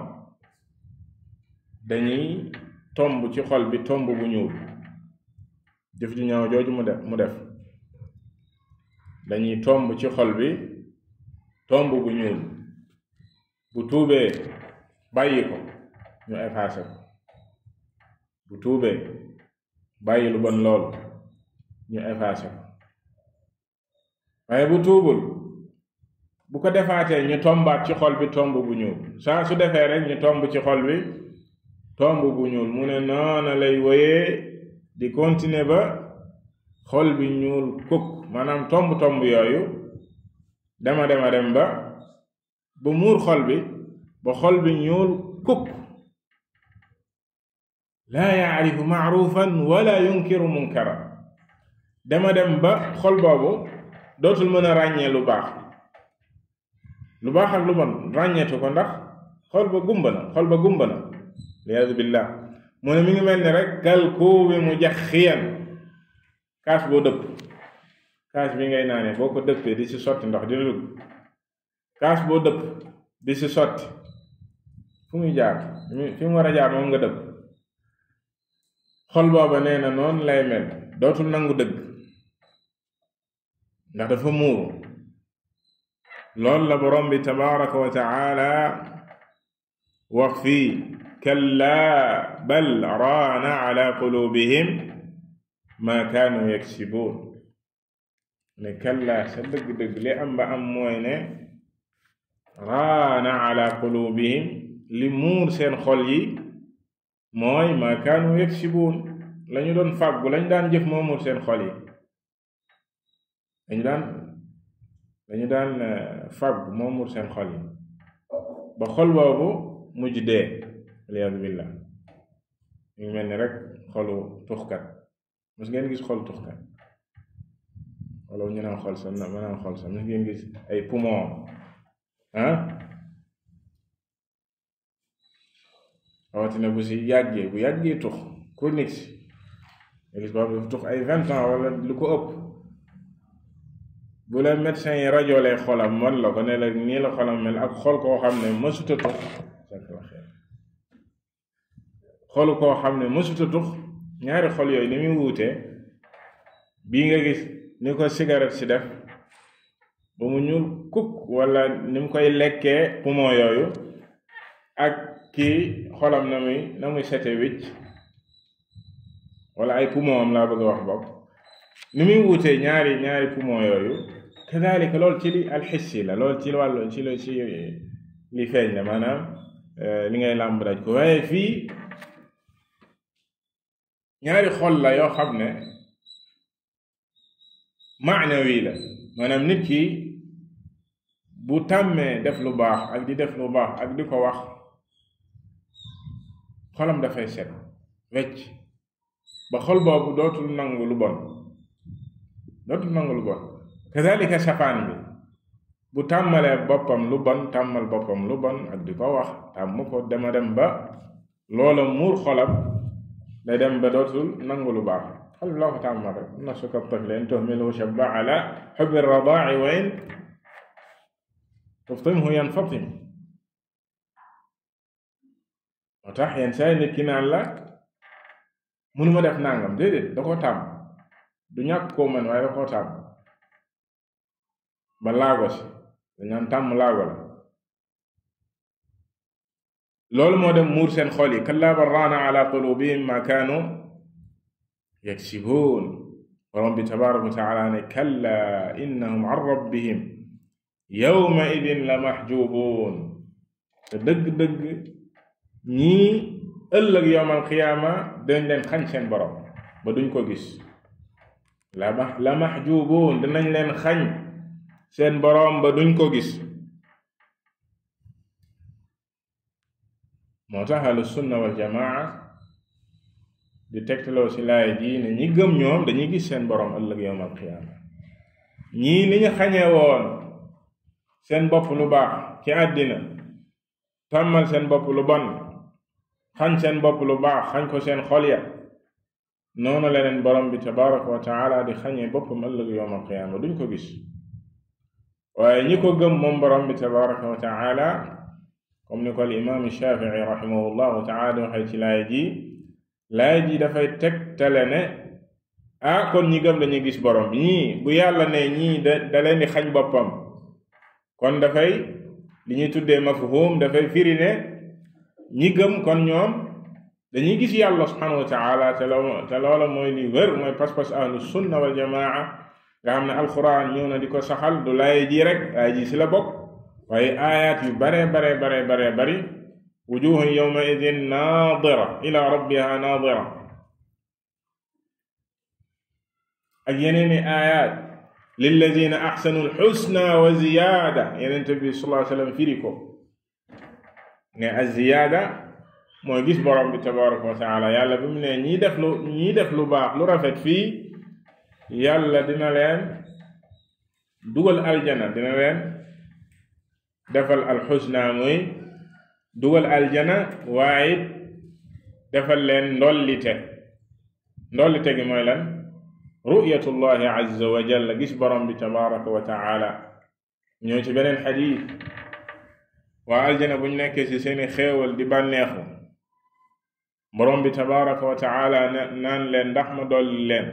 dañuy tomb ci xol bi tomb bu ñuul jëf ju ñaaw jooju mu def dañuy tomb ci xol bi tomb bu ñuul bu tuubee bàyyi ko ñu effacé ko bu tuubee bàyyi lu bon loolu ñu effacé ko waaye bu tuubul bu ko defaatee ñu tombaat ci xol bi tomb bu ñuul saa su defee rek ñu tomb ci xol bi tomb bu ñuul mu ne noona lay woyee di continuer ba xol bi ñuul kukk maanaam tomb yooyu dem ba muur xol bi ba xol bi ñuul kukk laa yaarifu maarufan wala yunkiru munkara dem ba xol boobu dootul mën a ràññee lu baax ak lu bon ràññeetu ko ndax xol ba gumba na liyaadu billah mu ne mi ngi mel ni rek kal kuubi mu jaxiyan kaas boo dëpp kaas bi ngay naanee boo ko dëppee di ci sotti ndox dina dugg kaas boo dëpp di ci sotti fu muy jaar fi mu war a jaar moom nga dëpp xol booba nee na noonu lay mel dootul nangu dëgg ndax dafa muuru loolu la borom bi tabaraka wa taala wax fii kallaa bal raana ala qulubihim ma kaanu yaksibuun ne kallaa sa dëgg-dëgg li am ba am mooy ne raana ala qulubihim li muur seen xol yi mooy ma kaanu yaksibuun lañu doon fàggu lañu daan jëf moo muur seen xol yi dañu daan fàggu moo muur seen xol yi ba xol boobu mujj dee aliyaadu billah ñu ngi mel ni rek xolu tuxkat mos ngeen gis xolu tuxkat wala ñu naan xol sa mos ngeen gis ay poumon rawatina bu yàggee tux chronique si nga gis boobu dafa tux ay 20 ans wala lu ko ëpp bu la médecin yi rajolee xolam man la ko ne la nii la xolam mel ak xol koo xam ne mësuta tux xolu koo xam ne mësuta tux ñaari xol yooyu ni muy wuutee bii nga gis ni ko cigarette si def ba mu ñuul kukk wala ni mu koy lekkee poumon yooyu ak kii xolam na muy sete wicc wala ay poumon am laa bëgg a wax bopp ni muy wuutee ñaari poumon yooyu kadalika loolu ci li alxissi la loolu ci wàllu ci li feeñ la maanaam li ngay làmb daj ko waaye fii ñaari xol la yoo xam ne maanawi la maanaam nit ki bu tàmmee def lu baax ak di def lu baax ak di ko wax xolam dafay set wecc ba xol boobu dootul nangu lu bon kazalika safaan bi bu tàmmalee boppam lu bon tàmmal boppam lu bon ak di ko wax tàmm ko dem ba loola muur xolam day dem ba dootul nangu lu baax xol bi loo ko tàmmal rek nafsuka tifla in tuhmilhu shabba ala hubbi radaa'i wa in tuftimhu yanfatim moo tax yenn saa nit ki naan la mënuma def nangam déedéet da koo tàmm du ñàkk koo mën waaye da koo tàmm ba laago si dañ naan tàmm laago la loolu moo dem muur seen xol yi kallaa bal raana ala qulubihim ma kaanu yaksibuun borom bi tabaraka wa taala ne kallaa innahum an rabbihim yawma idin la mahjubuun te dëgg-dëgg ñii ëllëg yawmal qiyaama dañ leen xañ seen borom ba duñ ko gis la mahjubuun dinañ leen xañ seen borom ba duñ ko gis moo tax ahlu sunna wal jamaa di tegtaloo ci laay ji ne ñi gëm ñoom dañuy gis seen borom ëllëg yawmal qiyaama ñii ni ñu xañee woon seen bopp lu baax ci àddina tàmmal seen bopp lu bon xañ seen bopp lu baax xañ ko seen xol ya noonu leneen borom bi tabaraka wa taala di xañee boppam ëllëg yawmal qiyaama duñ ko gis waaye ñi ko gëm moom borom bi tabaraka wa taala comme ni ko al imaam Shaafi'i rahimahullahu taala di waxee ci laay ji dafay tegtale ne kon ñi gëm dañuy gis borom bi ñii bu yàlla ne ñii da leen di xañ boppam kon dafay li ñuy tuddee mafhum dafay firi ne ñi gëm kon ñoom dañuy gis yàlla subhanahu wa taala te loola mooy li wér mooy pas-pas ahlu sunna wal jamaa nga xam ne alquran ñëw na di ko saxal du laaye ji rek laaye ji si la bokk waaye aayaat yu bare bari wujuhun yawma idin naadira ila rabbiha naadira ak yeneeni aayaat lilladina axsanu alxusna wa ziyaada yenente bi sallallahu alayhi wa sallam firi ko ne az-ziyaada mooy gis borom bi tabaraka wa taala yàlla bi mu ne ñii def lu baax lu rafet fii yàlla dina leen dugal aljana dina leen defal alxusna muy dugal aljana waaye defal leen ndollite gi mooy lan ru'yatullahi azza wa jalla gis borom bi tabaraka wa taala ñoo ci beneen xadiis waa aljana buñ nekkee ci seeni xéewal di bànneexu borom bi tabaraka wa taala naan leen ndax ma dolli leen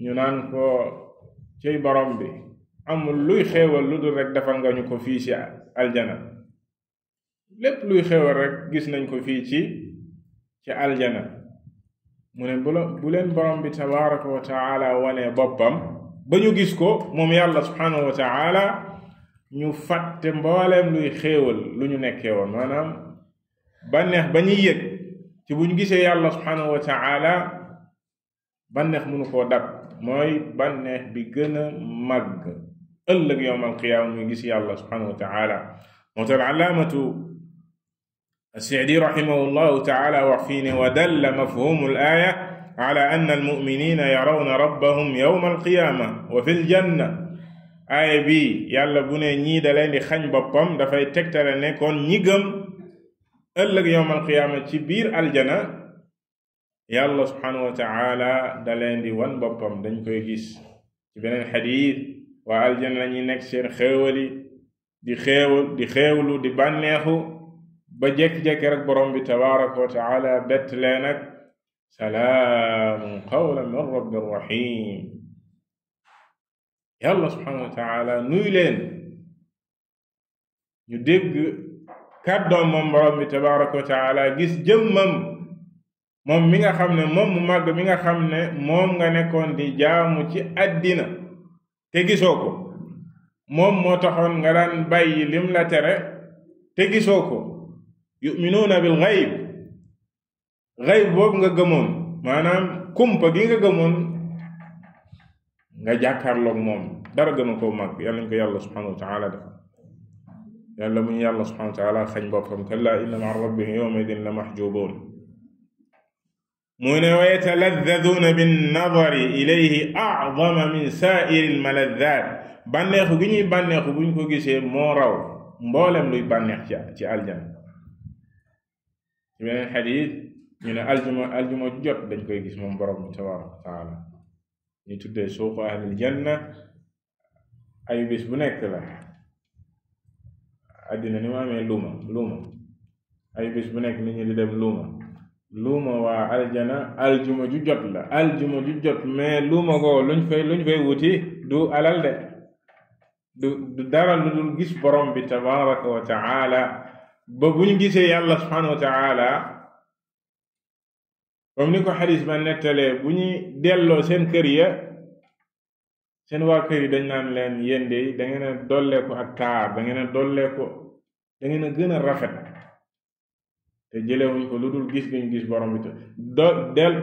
ñu naan ko ciy borom bi amul luy xéewal lu dul rek defal nga ñu ko fii ci aljana lépp luy xéewal rek gis nañ ko fii ci aljana mu ne bu leen borom bi tabaraka wa taala wane boppam ba ñu gis ko moom yàlla subhanahu wa taala ñu fàtte mbooleem luy xéewal lu ñu nekkee woon maanaam bànneex ba ñuy yëg ci bu ñu gisee yàlla subhanahu wa taala bànneex mënu koo dab mooy bànneex bi gën a màgg ëllëg yawm alqiyaama muy gis yàlla subhanahu wa taala moo tax alaamatu as-Sa'di rahimahullahu taala wax fii ne wa dalla mafhumu al-aaya ala anna al-mu'miniina yarawna rabbahum yawma al-qiyaama wa fi al-janna aaya bi yàlla bu ne ñii da leen di xañ boppam dafay tegtale ne kon ñi gëm ëllëg yawm al-qiyaama ci biir aljana yàlla subhanahu wa taala da leen di wan boppam dañ koy gis ci beneen xadiis waa aljana la ñuy nekk seen xéewali di xéewlu di bànneexu ba jekki-jekki rek borom bi tabaraka wa taala bett leen ak salaamun qawlan min rabbir rahim yàlla subhanahu wa taala nuy leen ñu dégg kàddoom moom borom bi tabaraka wa taala gis jëmmam moom mi nga xam ne moom mu màgg mi nga xam ne moom nga nekkoon di jaamu ci àddina te gisoo ko moom moo taxoon nga daan bàyyi lim la tere te gisoo ko yuminuuna bil gayb boobu nga gëmoon maanaam kumpa gi nga gëmoon nga jàkkaarloog moom dara gënu koo màgg yàlla ñu ko yàlla subhanahu wa taala def yàlla mu ñu yàlla subhanahu wa taala xañ boppam kalla inna ma'a rabbihim yawma idin la mahjubuun mu ne wa yataladdaduuna binnadari ilayhi a'zama min saa'iri almaladdaat bànneexu gi ñuy bànneexu buñ ko gisee moo raw mboolem luy bànneex ci aljana ci beneen xadiis ñu ne aljuma jot dañ koy gis moom borom bi tabaraka wa taala ñu tuddee suuqu ahlil janna ay bis bu nekk la àddina ni mu amee luuma ay bis bu nekk nit ñi di dem luuma waa aljana aljuma ju jot la aljuma ju jot mais luuma ko luñ fay wuti du alal de du dara lu dul gis borom bi tabaraka wa taala ba bu ñu gisee yàlla subhanahu wa taala comme ni ko xadis ba nettalee bu ñu delloo seen kër ya seen waa kër yi dañ naan leen yéen de da ngeen a dolleeku ak taar da ngeen a gën a rafet te jëlewuñ ko lu dul gis guñ gis borom bi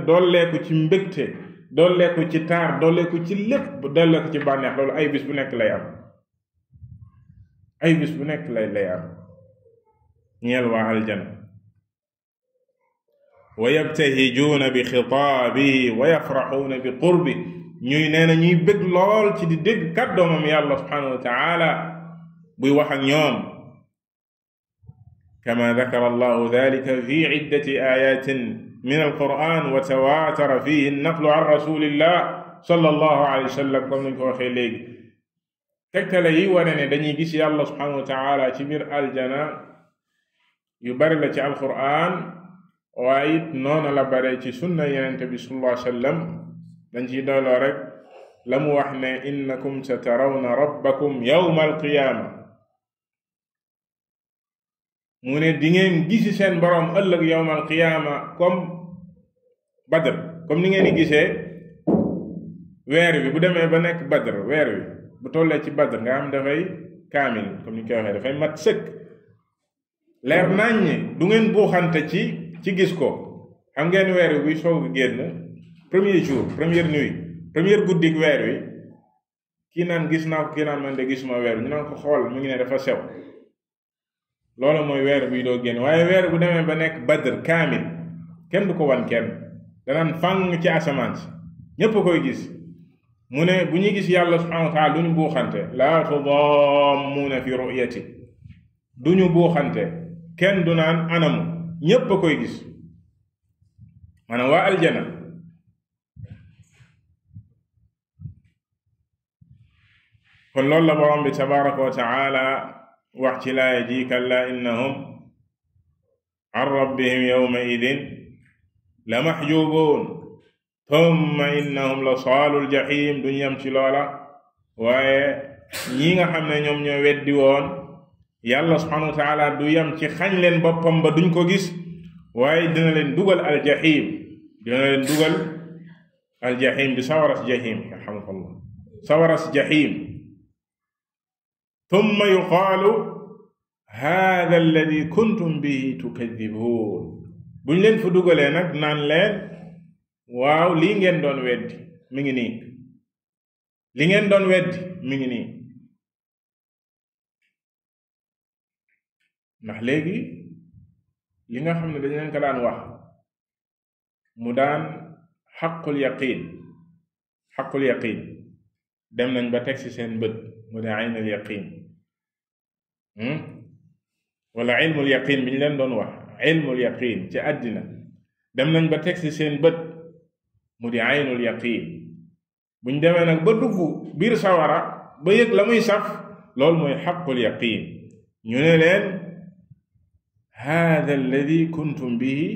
dolleeku ci mbégte dolleeku ci taar dolleeku ci lépp dolleeku ci bànneex loolu ay bis bu nekk lay am ay bis bu nekk lay am ñeel waa aljana wa yabtahijuuna bi xitaabihi wa yafraxuuna bi qurbi ñuy ñuy bëgg lool ci di dégg kàddoomam yàlla subhanahu wa taala buy wax ak ñoom kama dakara allahu dalika fi iddati ayatin min alquran wa tawaatara fihi naqlu an rasulillah sallallahu alayhi wa sallam comme nañ ko waxee léegi tegtale yi wane ne dañuy gis yàlla subhanahu wa taala ci biir aljana yu bari la ci alquran waaye it noonu la bare ci sunna yenente bi sallallahu alayhi wa sallam dañ ciy dooloo rek la mu wax ne innakum satarawna rabbakum yawma alqiyaama mu ne di ngeen gisi seen borom ëllëg yawmal qiyaama comme Badr, comme ni ngeen di gisee weer wi bu demee ba nekk Badr, weer wi bu tollee ci Badr nga xam dafay kaamil comme ni koy waxee dafay mat sëkk leer naññ, du ngeen buuxante ci gis ko. xam ngeen weer wi buy soog a génn premier jour, première nuit, première guddik weer wi, kii naan gis naa ko, kii naan man de gisuma weer wi, ñu naan ko xool mu ngi ne dafa sew. loolu mooy weer buy doo génn. waaye weer bu demee ba nekk Badr kaamil kenn du ko wan kenn, danaan fang ci asamaan si ñépp koy gis. mu ne bu ñuy gis yàlla subhanahu wa taala du ñu buuxante, laa tudammuuna fi ru'yati, du ñu buuxante, kenn du naan anamu, ñépp a koy gis. maanaam waa aljana kon loolu la borom bi tabaraka wa taala wax ci laaya ji kalla innahum an rabbihim yawma idin la maxjubuun thumma innahum la saalul jahim. duñu yam ci loola waaye ñi nga xam ne ñoom ñoo weddi woon yàlla subhanahu wa taala du yam ci xañ leen boppam ba duñ ko gis, waaye dina leen dugal aljahim, dina leen dugal aljahim di sawaras jahim, yarhamukallah, sawaras jahim. thumma yuqaalu haada alladi kuntum bihi tukadibuun. buñ leen fa dugalee nag naan leen waaw lii ngeen doon weddi mi ngi nii, li ngeen doon weddi mi ngi nii. ndax léegi li nga xam ne dañ leen ko daan wax mu daan xaqul yaqin dem nañ ba teg ci seen bët mu dee aynul yaqin wala ilmul yaqin bi ñu leen doon wax ilmul yaqin ci àddina dem nañ ba teg ci seen bët mu di aynul yaqin. buñ demee nag ba dugg biir sawara ba yëg la muy saf, loolu mooy xaqul yaqin. ñu ne leen haada alladi kuntum bihi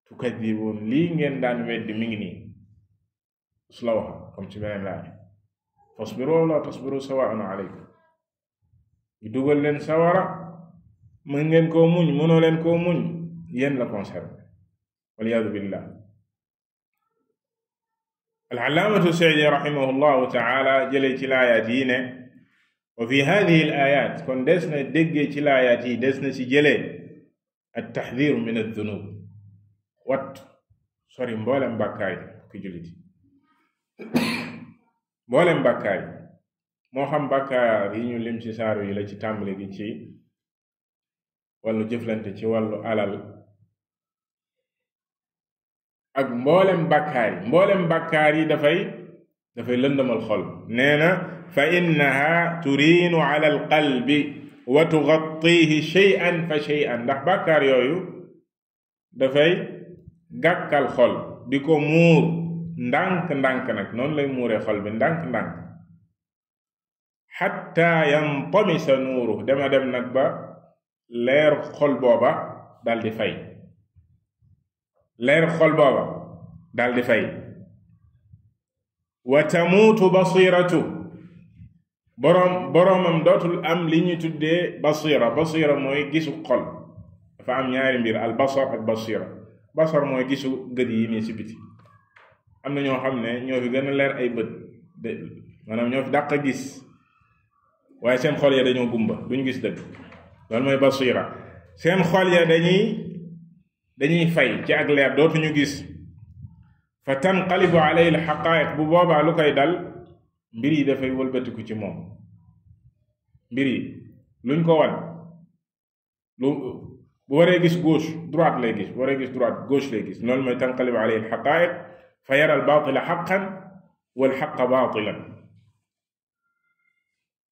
tukadibuun, lii ngeen daan weddi mi ngi nii. su la wax comme ci beneen laaj fasbiru wala tasbiru sawaa'un alaykum, ñu dugal leen sawara mën ngeen koo muñ, mënoo leen koo muñ, yéen la concerné waliyaadu billah. al-allaamatu Sa'di rahimahullahu taala jëlee ci laayaat yi ne wa fi haadihi al-aayaat, kon des na déggee ci laayaat yi, des na ci jëlee at-taxdiiru min ad-dunub, wat sori mboolem bàkkaar yi ki jullit, mboolem bàkkaar yi, moo xam bàkkaar yi ñu lim ci saaru yi la ci tàmbali gi ci wàllu jëflante, ci wàllu alal, ak mboolem bàkkaar yi dafay lëndamal xol. nee na fa innaha turiinu ala alqalbi wa tugattihi shay'an fa shay'an, ndax bàkkaar yooyu dafay gàkkal xol, di ko muur ndànk-ndànk, nag noonu lay muuree xol bi ndànk-ndànk, xatta yantamisa nuuru, dema dem nag ba leer xol booba dal di fay, leer xol booba dal di fay. wa tamuutu basiratu, boroomam dootul am li ñu tuddee basira mooy gisu xol. dafa am ñaari mbir, al basar ak basar mooy gisu gët yi nii si biti. am na ñoo xam ne ñoo fi gën a leer ay bët, maanaam ñoo fi dàq a gis, waaye seen xol ya dañoo gumba, duñ gis dëgg. loolu mooy basira. seen xol ya dañuy fay ci ak leer, dootuñu gis. fa tanqalibu alayhi alxaqaa'iq, bu boobaa lu koy dal, mbir yi dafay wëlbatiku ci moom. mbir yi luñ ko wan, bu waree gis gauche droite lay gis, bu waree gis droite gauche lay gis. loolu mooy tanqalibu alayhi alxaqaa'iq fa yara albaatila xaqan wal xaqa baatilan.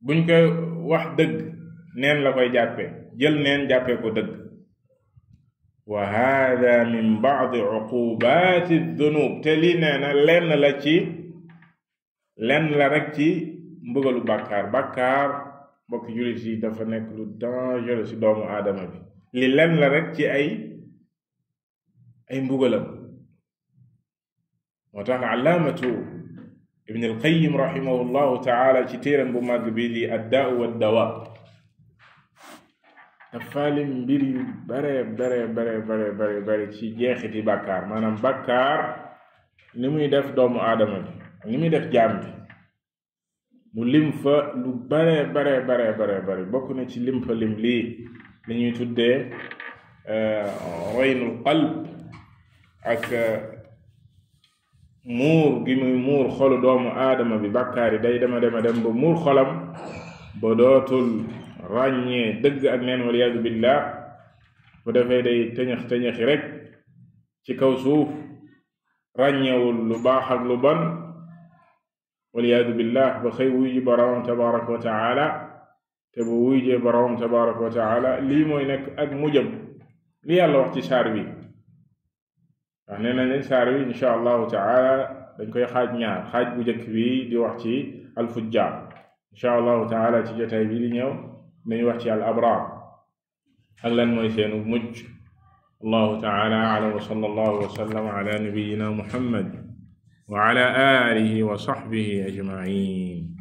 buñ koy wax dëgg neen la koy jàppee, jël neen jàppee ko dëgg. wa hada min baadi uqubaati dunub, te lii nee na lenn la rek ci mbugalu bàkkaar. mbokk jullit yi dafa nekk lu dangereux ci doomu aadama bi. li lenn la rek ci ay mbugalam. moo tax allaamatu ibn al-Qayyim rahimahullahu taala ci téeram bu màgg bi di ad-daa'u wad-dawaa dafa lim mbir yu bare ci jeexiti bàkkaar maanaam bàkkaar ni muy def doomu aadama bi ni muy def jaam bi mu lim fa lu bare bokk na ci lim fa lim lii li ñuy tuddee raynul qalb ak muur gi muy muur xolu doomu aadama bi bàkkaar yi day dem ba muur xolam ba dootul ràññee dëgg ak neen waliyaadu billah bu defee day tëñëxi rek ci kaw suuf ràññewul lu baax ak lu bon waliyaadu billah ba xëy wuy ji boroomam tabaraka wa taala te bu wuy jee boroomam tabaraka wa taala lii mooy nekk ak mujjam li yàlla wax ci saar wi wax nee nañ saar wi insha allahu taala dañ koy xaaj ñaar xaaj bu njëkk bi di wax ci alfujjaar insha allahu taala ci jotaay bi di ñëw nañu wax ci al abraar ak lan mooy seenu mujj allahu taala alam wa sallallahu wa sallam ala nabiyyina muhammad wa ala alihi wa sahbihi ajma'in